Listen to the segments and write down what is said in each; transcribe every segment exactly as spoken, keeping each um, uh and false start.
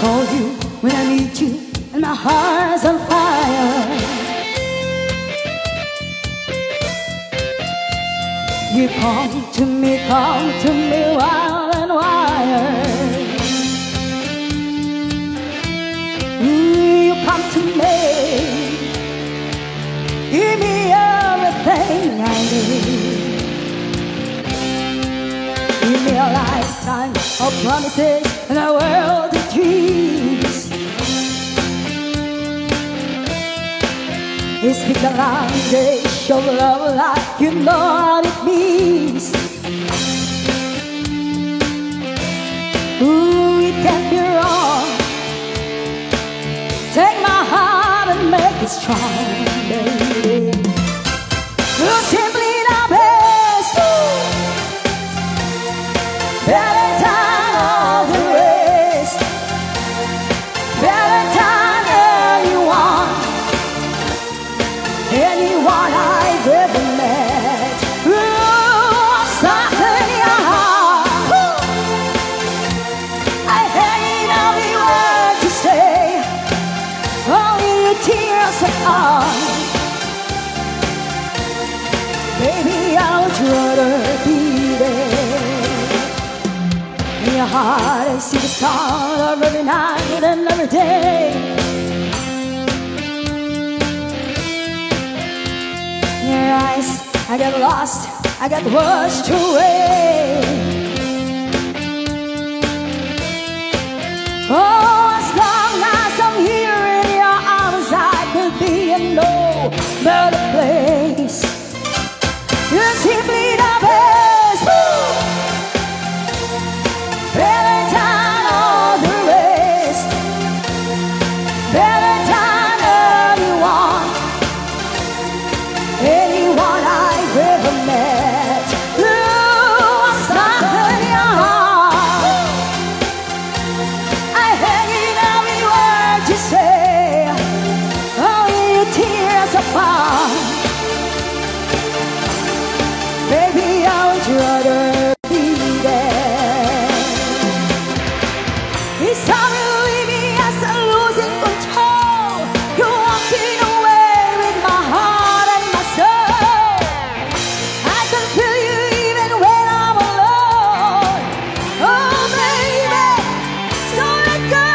Call you when I need you, and my heart's on fire. You come to me, come to me wild and wired. Ooh, you come to me, give me everything I need. Give me a lifetime of promises and a world of dreams. It's been a long day, show love like you know what it means. Ooh, it can't be wrong. Take my heart and make it strong, baby. You're simply the best. Ooh. Better than all the rest. Better than anyone. Anyone I've ever met. Ooh, something in your heart. Ooh. I hate every word you say. Only your tears are on. Baby, I would rather be there. In your heart, I see the star of every night and every day. In your eyes, I get lost, I get washed away. Oh, as long as I'm here in your arms, I could be in no better place. You're simply the best. Woo! Better than all the rest. Better than anyone. Anyone I've ever met. Ooh, I'm stuck in your heart. I hate every word you say. Only your tears upon. Baby, I would rather be there. It's hard to leave me as I'm losing control. You're walking away with my heart and my soul. I can feel you even when I'm alone. Oh, baby, don't let go.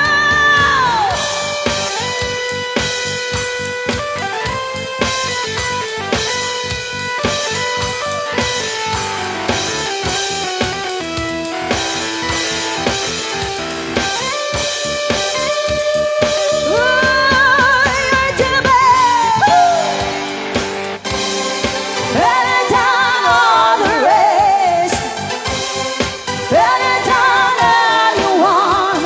Ooh, you're the best. Better than all the rest. Better than anyone,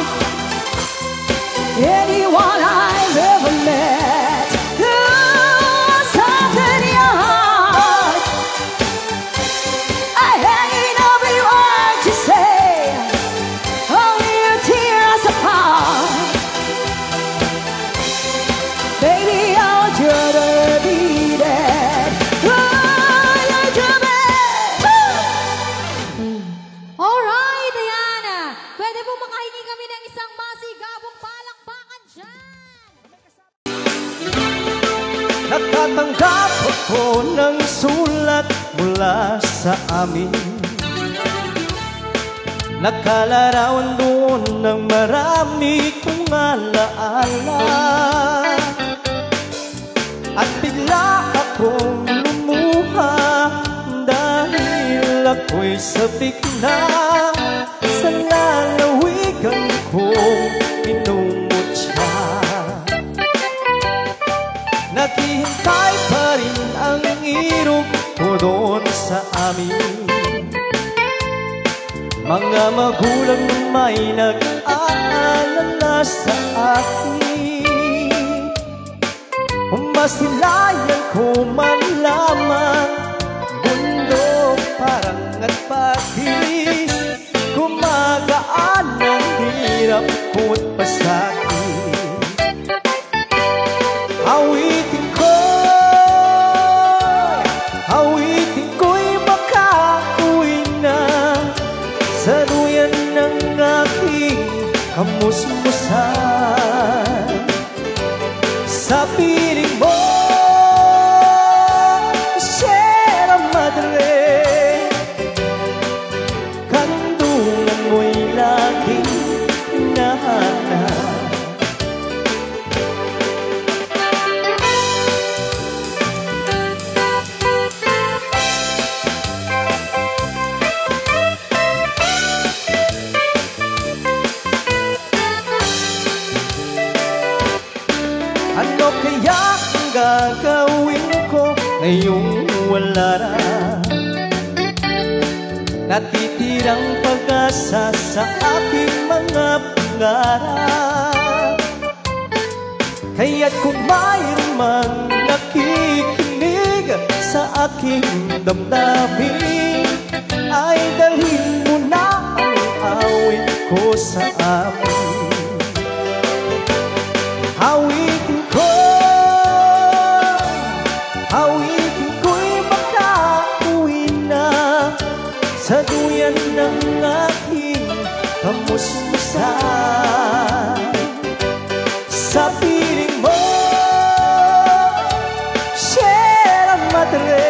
anyone I've ever met. Ooh, something in your heart. I hate every word you say. Only your tears apart. Baby, I would rather be dead. Oh, you're the best. Alright, ayan. Pwede po makahingi kami ng isang masigabong palakpakan dyan. Nakatanggap ako ng sulat mula sa amin. Nakalarawan doon ng marami kong alaala. At bigla akong lumuha dahil ako'y sabik na sa lalawigan kong minumutya. Naghihintay pa rin ang irog ko doon sa amin. Mga magulang may nag-aalala sa akin. Masilayan ko man lamang bundok, parang at patis, gumagaan ang hirap ko't pasakit. Awitin ko, awitin ko'y makauwi na sa duyan ng aking Kamusmusan sa piling mo, Sierra Madre, kandungan mo'y laging nahanap. Ano kaya ang gagawin ko ngayong wala na? Natitirang pag-asa sa aking mga pangarap. Kaya't kung mayroon mang nakikinig sa aking damdamin, ay dalhin mo na ang awit ko sa amin. Awitin ko, awitin ko'y makauwi na sa duyan ng aking kamusmusan. Sa piling mo, Sierra Madre,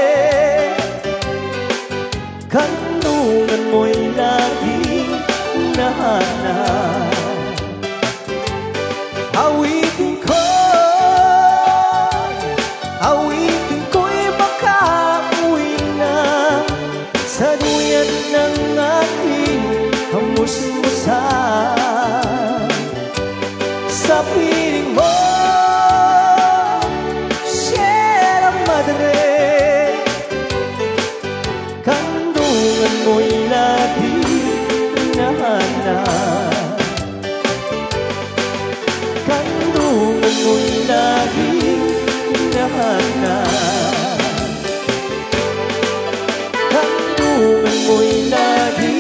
kandungan mo'y laging nahanap. Awitin ko, awitin ko'y makauwi na sa duyan ng aking kamusmusan. Sa piling mo, Sierra Madre, kandungan mo'y laging nahanap. Kandungan mo'y laging nahanap. Kandungan mo'y laging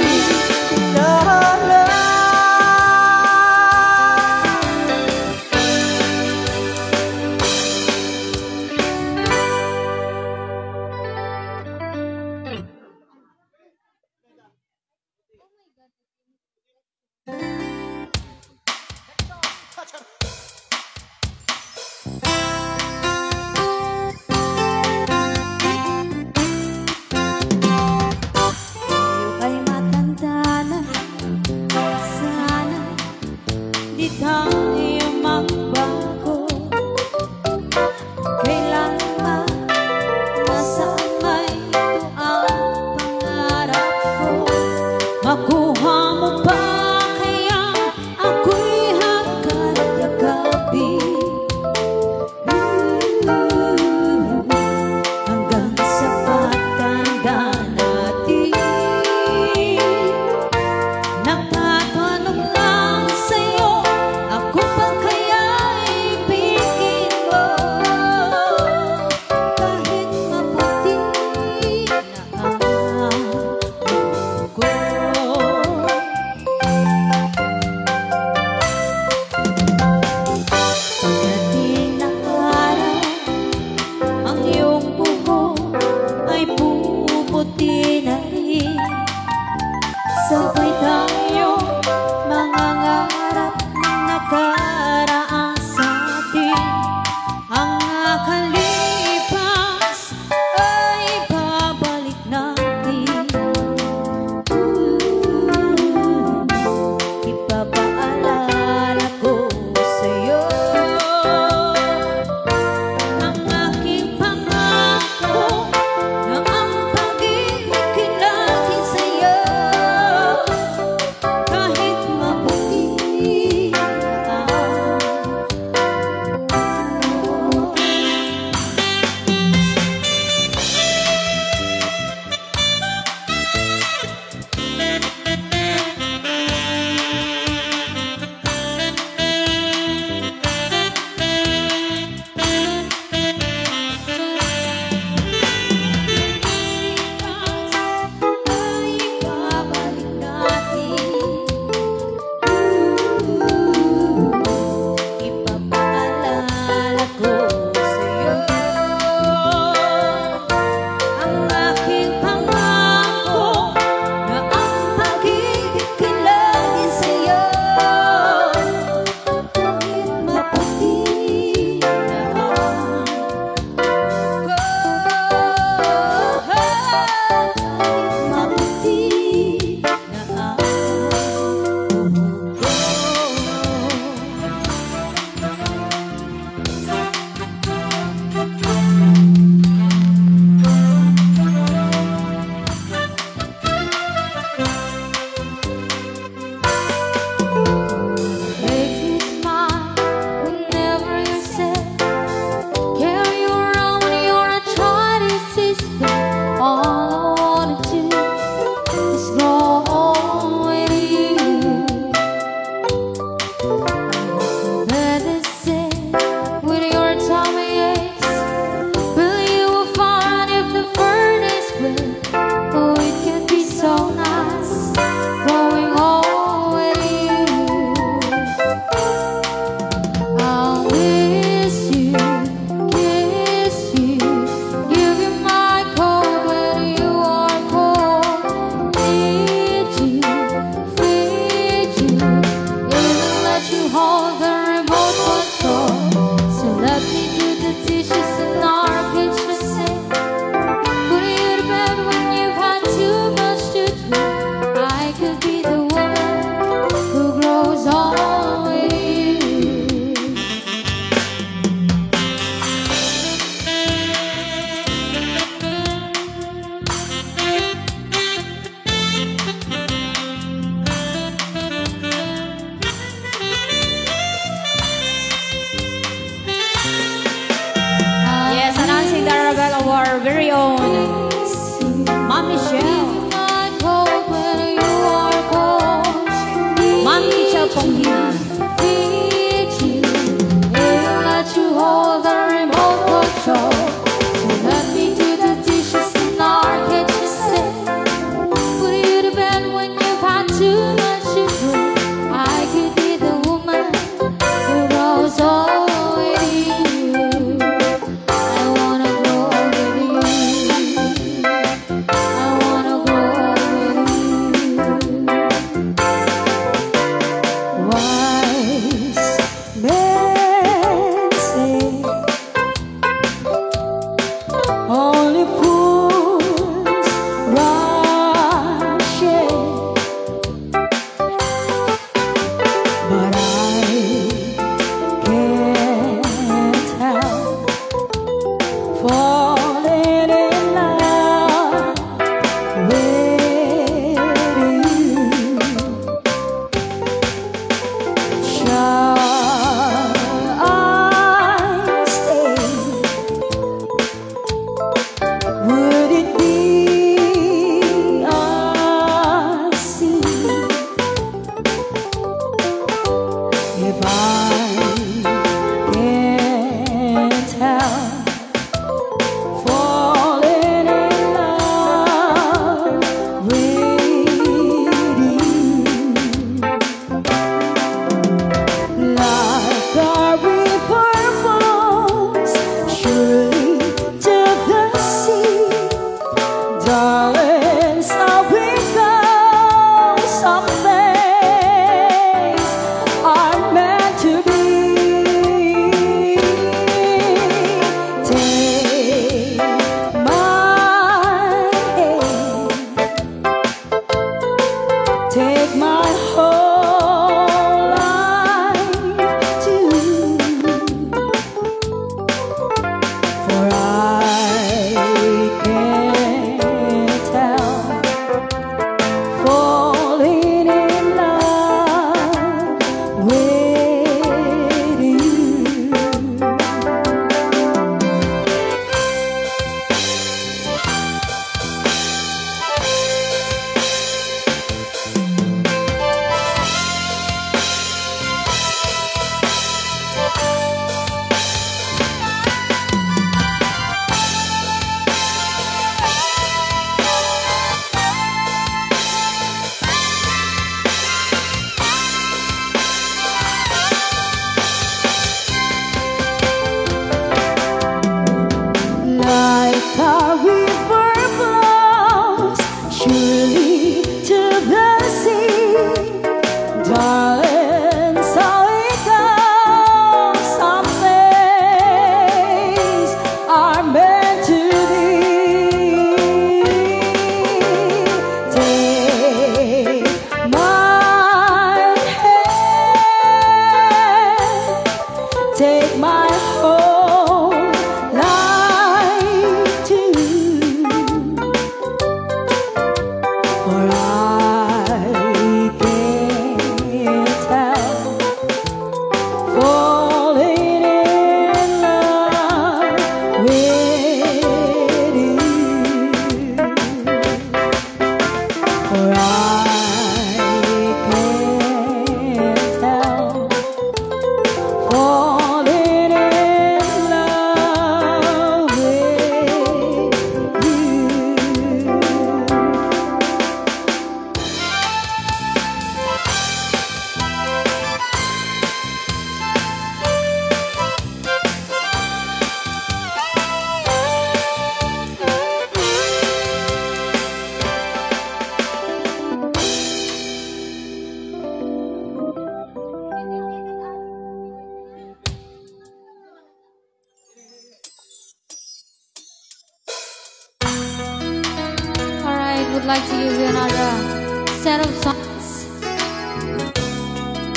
nahanap. Tayo ay matanda na, sana di tayo magbago. Kailanman masanay ko ang pangarap ko. Makuha mo pa kaya ako'y hangad yakapin? Hanggang sa pagtanda natin, nagtatanong lang sa'yo ako. Our very own Ma'am Michelle. Ma'am Michelle Pongina. Let you hold the remote control. So let me do the dishes in our kitchen sink. Put you to bed when you've had too much to drink. I could be the woman who grows old with you. I wanna grow with you. I wanna grow with you. Wise men say only fools rush in, but I can't help falling in love with you. Shall I stay? Would it be a sin if I can't help falling in love with you? Like a river flows surely to the sea, darling, so we go. Some things are meant to be. Take my hand, take my whole life too, for I can't help falling in love with you. Like a river flows surely to the sea, darling, so it goes. Some things are meant to be. Take my hand, take my whole life too, for I can't help falling in love with you. For I can't help falling in love with you. All right, would like to give you another set of songs.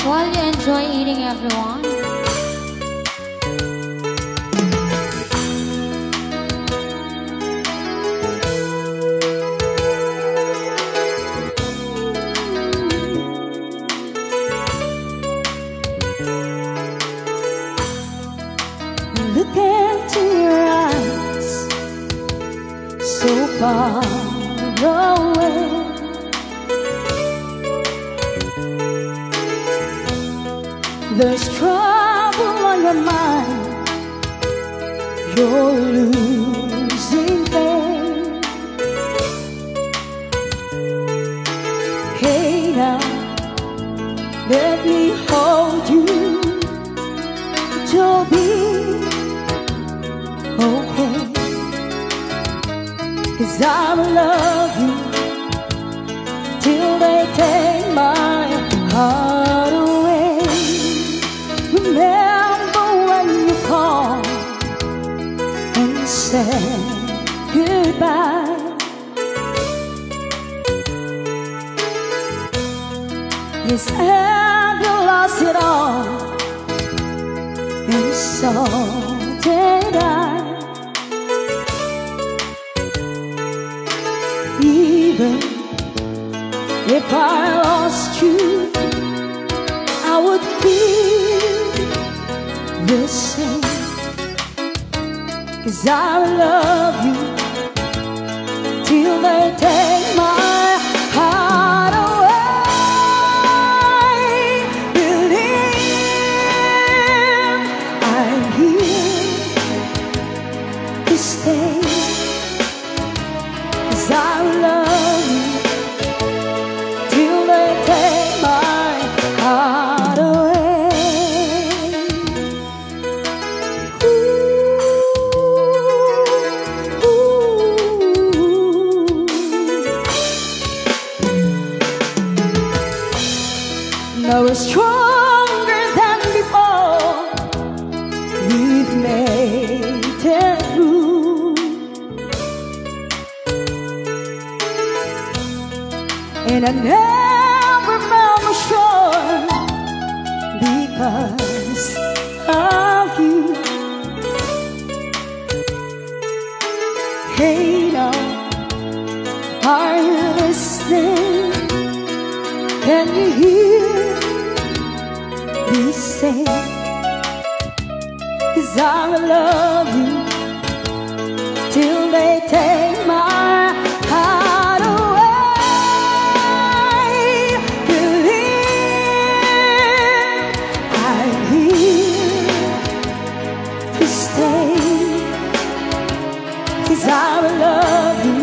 While you enjoy eating, everyone. Look into your eyes. far away. There's trouble on your mind. You're losing faith. Hey now, let me hold you. You'll be okay. 'Cause I will love you till they take my heart away. Remember when you called and said goodbye. Yes, and you lost it all, and so did I. Even if I lost you, I would feel the same. 'Cause I will love you till they take my heart away. Believe I'm here to stay. 'Cause I will love you till they take my heart away. Ooh, ooh. Now we're stronger than before. We've made it through. And I never felt more sure because of you. Hey now, are you listening? Can you hear me say? 'Cause I will love you till they take my heart away. Believe I'm here to stay. 'Cause I will love you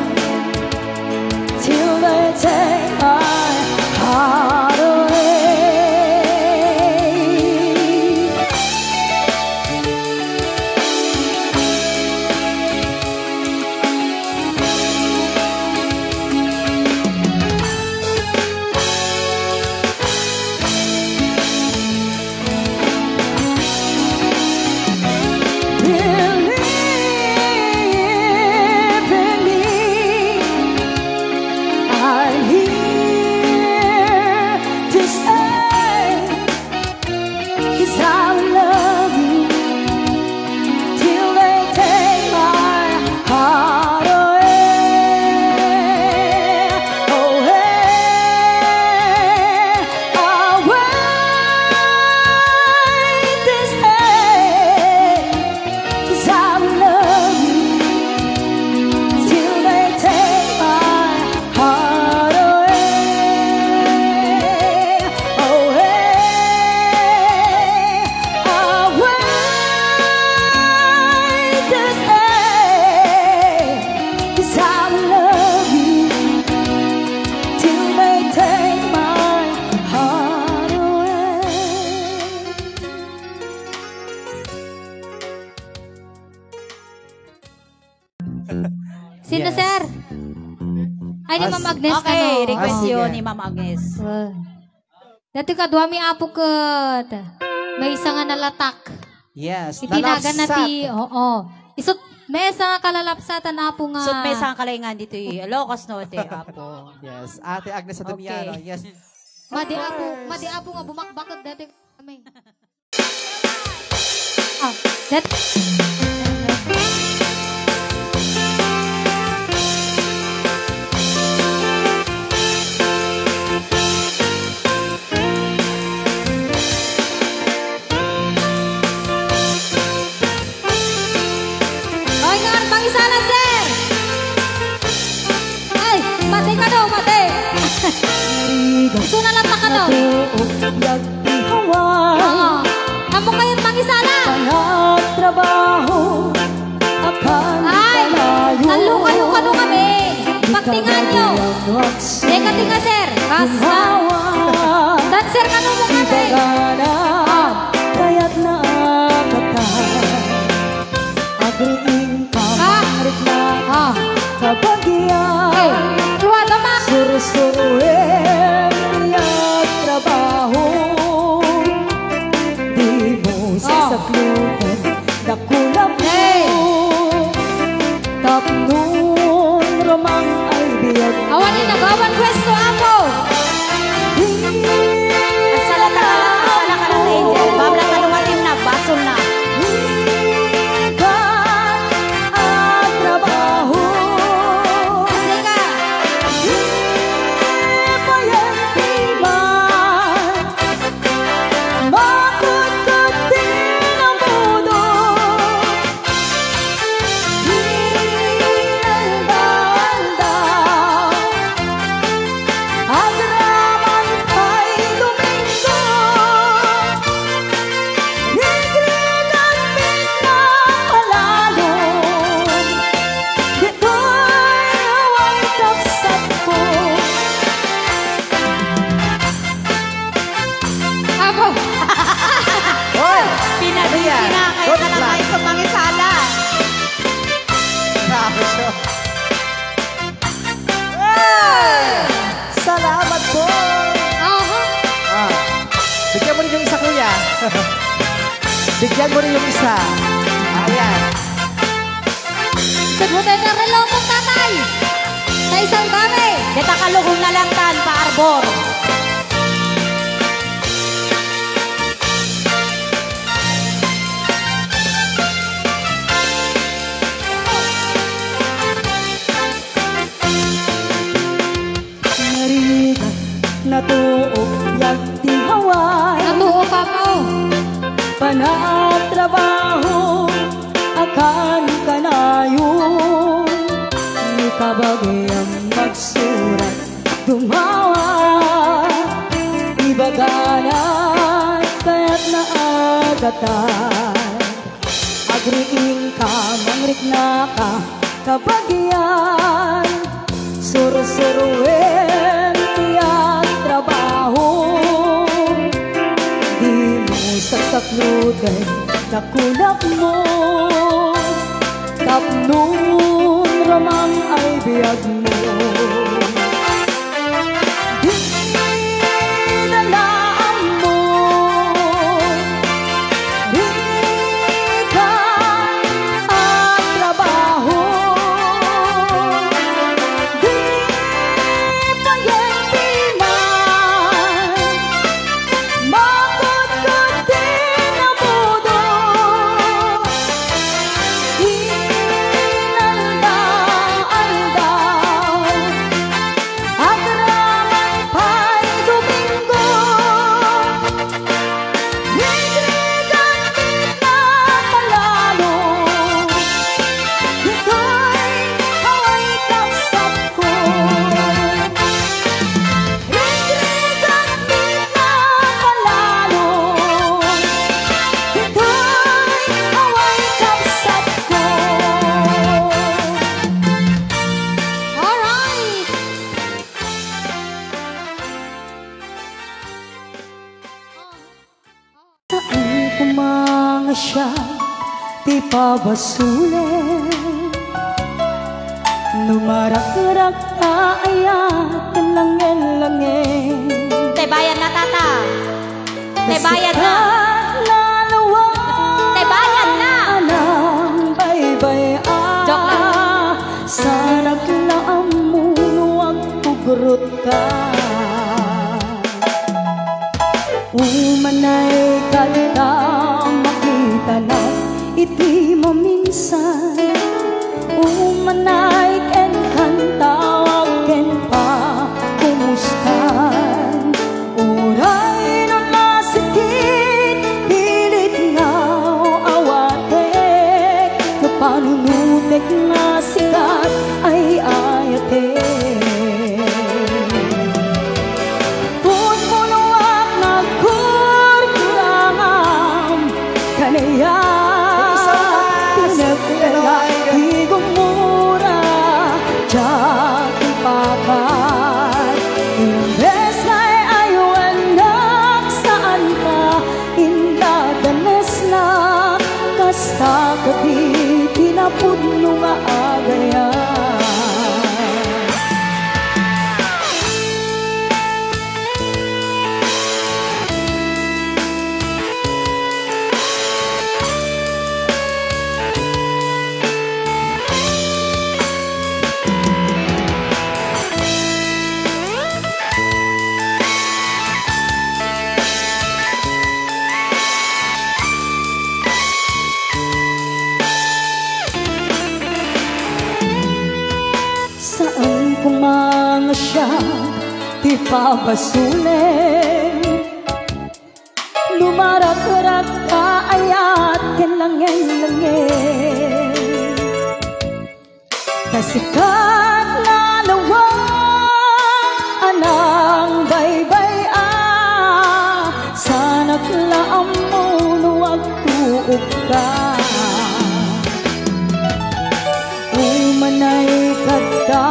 till they take my heart away. Believe in me, I'm here to stay. 'Cause I will love you till they take my heart away. Away. I'll wait this day, 'cause I will love you till they take my heart away. Away. I'll wait this day, 'cause I will love you till they take my heart away. Sino, Yes. sir? Ay, ni As- Ma'am Agnes Okay, kano? request Ah, yun sige. ni Ma'am Agnes. Well, dati kadua mi, Apo, ket maysa nga nalatak. Yes, Itinagan na nalapsat. ti, oo. Isut, maysa nga kalalapsatan, Apo, nga. Isut maysa nga kalaingan ditoy Ilocos Norte, Apo. Yes, Ate Agnes Adumiano, Okay. yes. Madi, Apo, madi, Apo, nga bumakbaket dati kami. Ah, that- Ay, nga, pangisala, sir! Yagpihawan. Oo. Ammok kayo mangisala. Panagtrabaho, akan Ay, kanayon. Nallo kayo kano kami. Pagtingan nyo. Di ka tinga, sir. Basta. Dancer kano mo kami. Ibagana, kayat na agatan. Agriing ka, ah, mangrikna, ah, kabagyan. Ay, luwada, ma. Sursuruin ti agtrabaho. Dimo, oh, sasaklutan, dakulap mo. Hey. Tapno ramang ay biag. Awan ni nagawan pwesto, Apo. Agsalaka lang, agsalaka lang, Angel. Babla ka lumatim na, basol na. Ika, agtrabaho. Sika. Di pa yan timan. Makutkot din ang mudo. Hinanda-anda. Agraman pay Domingo. Rigrigan mitna palalo. Ditoy awan kabsatko. Apo. Hoy! Pinag-, Ano yan? Pinakay Good na lang luck. Tayo sa pangisala. Grabe siya. Hey! Salamat po! Aha. Ah. Bigyan mo rin yung isa, kuya. Bigyan mo rin yung isa. Ayan. Ket mo tayo reloko, tatay. Tay salbame. Deta kalugong na lang tan, pa-arbor. Narigat, natuok, yagtihawan. Natuok, Apo. Panagtrabaho, akan kanayon. Ni kabagian magsurat, dumawa. Ibagana, kayat na agatan. Agriing ka, mangrikna ka, kabagian. Sursuruen ti agtrabaho. Dimo saksakloten, dakulap mo. Tapno ramang ay biag mo. Di na laam mo. Di ka agtrabaho. Di payag ti man. Makutkot ti namudo. Inaldaw-aldaw. Agraman pay Domingo. Rigrigan mitna palalo. Ditoy awan kabsatko. Rigrigan mitna palalo. Ditoy awan kabsatko. Alright. Saan koma nga siak ti pabasolen no marakrak ta ayat ken langen-langen. Te, bayad na, tata. Te, bayad na. Te, bayad na. Joke lang. Sanak la ammo no agtugrot ka. Umanay kadta makitanak iti maminsan. Umanay kenka tawag ken pakumustan. Uray no masakit Thank you so much, Kuya Lloyd. Tinagpelak ti gumura, diak ipakat. Imbes nga ay-ayoennak, saanta, indadanesnak, kasta kadi ti napudno nga agayam. Saan koma nga siak ti pabasolem no marakrak ka ayat ken langen-langen. Ta siak nga lawag a nangbaybay-a, saanak la ammo no agtuobka. Umanay kadta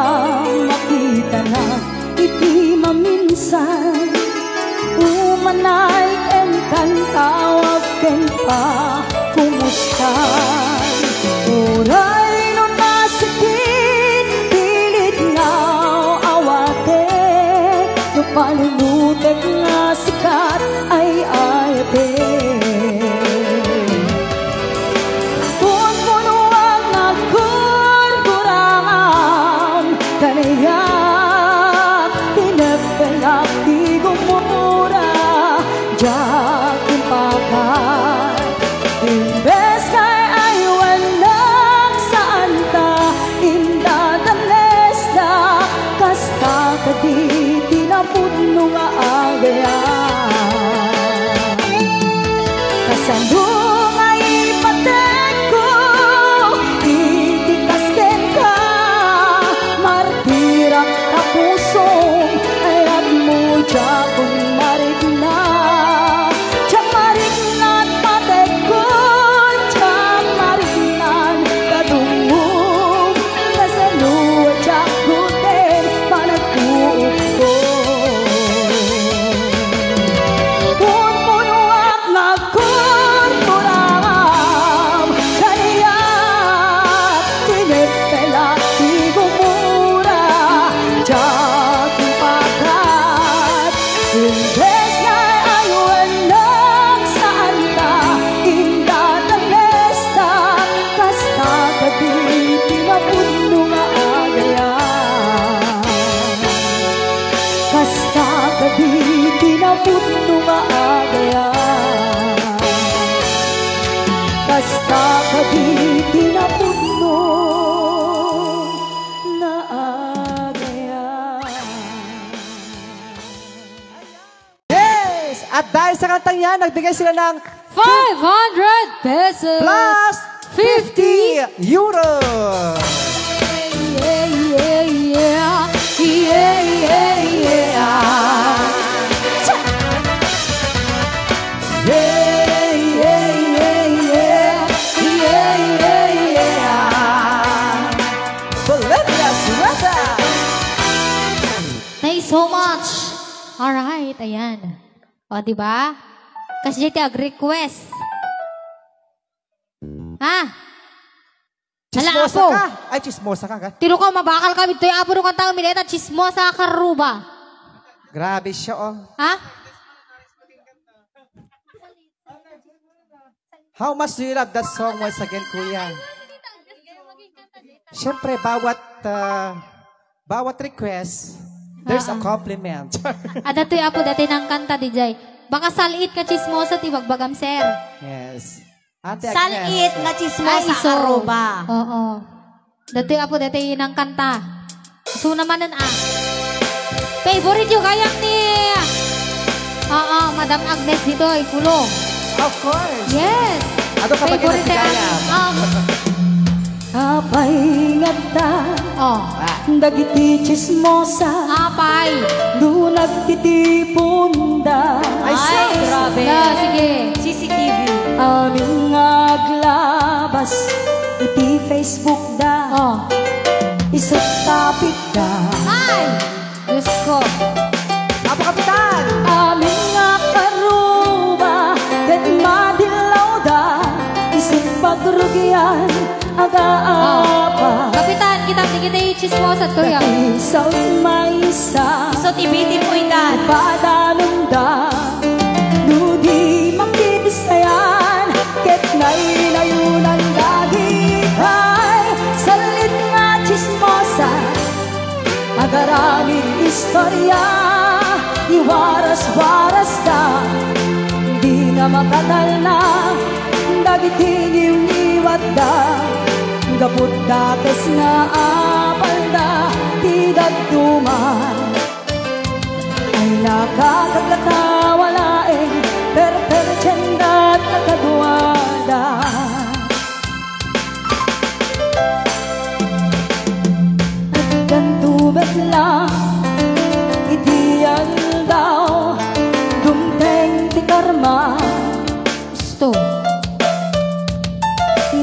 makitanak iti maminsan. Umanay ken kantawag ken pakumusta. Uray no nasakit, pilit nga awatek. No palinutek nga siak ay ayatek. Punpunoak nga kurkuram, kaniak tinagpelak ti gumura, diak impakat. Imbes nga ay-ayoennak, saanta, indadanesnak, kasta kadi ti napudno nga agayam. Kasano nga ipatekko iti kas kenka, martirak ta pusom, ayatmo diakon marikna. Diak marikna ti patekko, diak marikna ti kadungom, kasano a diak ruten panagtuobko. Punpunoak nga agkurkuram, kaniak tinagpelak ti gumura, diak impakat. Imbes nga ay-ayoennak, saanta, indadanesnak, kasta kadi ti napudno nga agayam. Kasta kadi ti napudno nga agayam. Kasta kadi ti napudno nga agayam. Yes! At dahil sa kantang yan, nagbigay sila ng five hundred pesos. Plus fifty euro. Yeah, yeah, yeah. Yeah, yeah, yeah. Cha! Yeah, yeah, yeah, yeah. Yeah, yeah, yeah. Bolivia, Suweta. Thanks so much. Alright, ayan. O, di ba? Kasdiay ti ag-request. Ha? Chismosa Hala, Apo. Ka? Ay, chismosa ka, ka? Tino ka, mabakal kami. Toy, Apo, no kanta kami, neta, chismosa ka, ruba. Grabe siya, oh. Ha? How much do you love that song once again, Kuya? Siyempre, bawat, ah, bawat request, there's a Ah, ah. compliment. Adda toy, Apo, dati nang kanta, D J. Baka salit nga chismosa ti bagbagam, sir. Yes. Ate Agnes. Salit nga chismosa Ay, iso. Aruba. Oo. Dati, Apo, dati nang kanta. Suna manen, ah. Favorite yung kayang ni, ah, ah, Madam Agnes dito, ay kulo. Of course. Yes. Ano ka ba Favorite ginagaya? Ang, um, Apay ngata. Oh. Ah. Dagiti chismosa. Apay. No nagtitipunda. Ay, Ay, sus. Grabe. Ah, sige. C C T V. Amin nga Facebook da. Oh. Isut tapit da. Ay! Diyos ko. Apo Kapitan! Amin nga karuba, ket madillaw da. Isut pagrugian, agaapa. Oh. Kapitan, kita, di kita itsismosa, kuya. Dati sa maysa. Isut ibitin mo, itan. Padanon da. No di makibisayan, ket naynayunan dagitay sallit nga tsismosa. Agaramid istoria, iwaras-waras da, di nga makatalna, dagiti ngiwniwat da, gapu dakes nga apal da, ti dadduma. Ay nakakagkatawa laeng, perperdienda ta kaduada. Agkanto met lang iti aldaw, dumteng ti karma. Sto.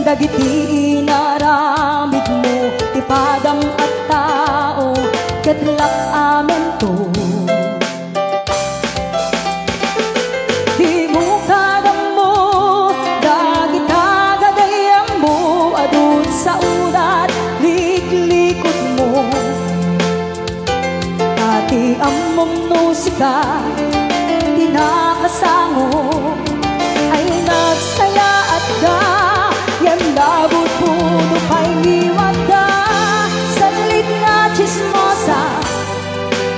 Dagiti inaramidmo ti padam a tao, ket lak-amento. Dimo kadammo dagita gagayyemmo, adun sa udat liklikutmo. Ta ti ammom musika ti nakasango, ay nagsayaat da, ngem nabudbudo pay ngiwatda. Sallit nga tsismosa,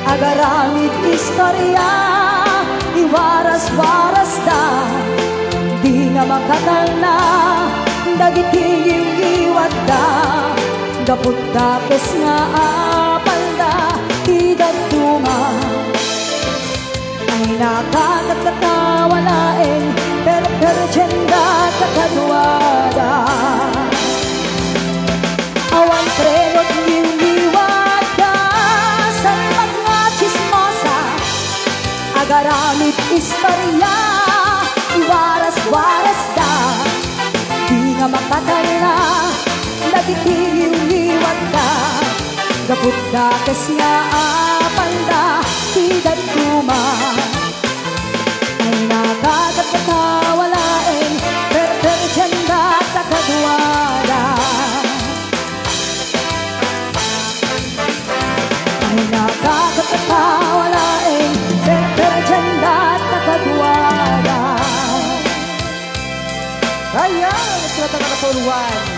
agaramid istoria, iwaras-waras da, di nga makatalna, dagiti ngiwniwatda. Gapu dakes nga apalda ti dadduma, ay nakakagkatawa laeng, perperdienda ta kaduada. Awan preno ti ngiwniwatda, sallit nga tsismosa. Agaramid istoria, iwaras-warasda, di nga makatalna, dagiti ngiwniwatda. Gapu dakes nga apalda ti dadduma, ay nakakagkatawa laeng, perperdienda ta kaduada. Ay nakakagkatawa laeng, perperdienda ta kaduada. Ayan, sila taga Katuluan.